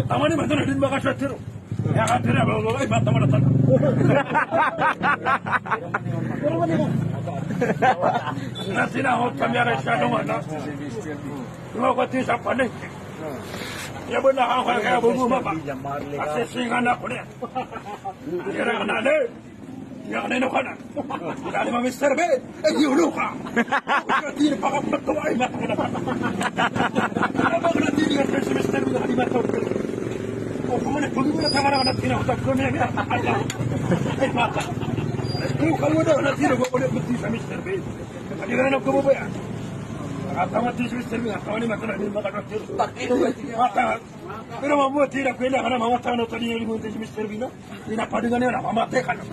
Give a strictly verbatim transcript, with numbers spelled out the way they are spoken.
Tamani mata na dini baka sa tiro. Ya ka tira ba lo ai mata mata tana. Na tina ho tamia ra sa no mata. Lo ko ti sa pane. Ya bona ha ha ya bo ma ba. Ase singa na kone. Era na le. Ia, nei no kana. Ia, nei ma Mister Bean. E, ia, no ka. Ia, tini, paka, paka, ai, ma, kana. Ia, ma, kana, tini, ia, tini, Mister Bean, ia, tini, ma, tau. O, kuma ne, kuma ne, tama, kana, tini, o, tau, kuma ne, ia. Ai, ma, ta. Ku, ka, mo, na, tini, ko, ko, ko, tini, Mister Bean. Ia, kana, ko, mo, ya. A, tama, tini, Mister Bean, a, tama, ni, ma, kana, ni, ma, kana, tini. Takino, ia. Ma, ta. Pero, ma, mo, tini, ko, ina, kana, ma, ma, ta, no, tini, ni, mo, tini, Mister Bean. Ina padu gane na mama teka na.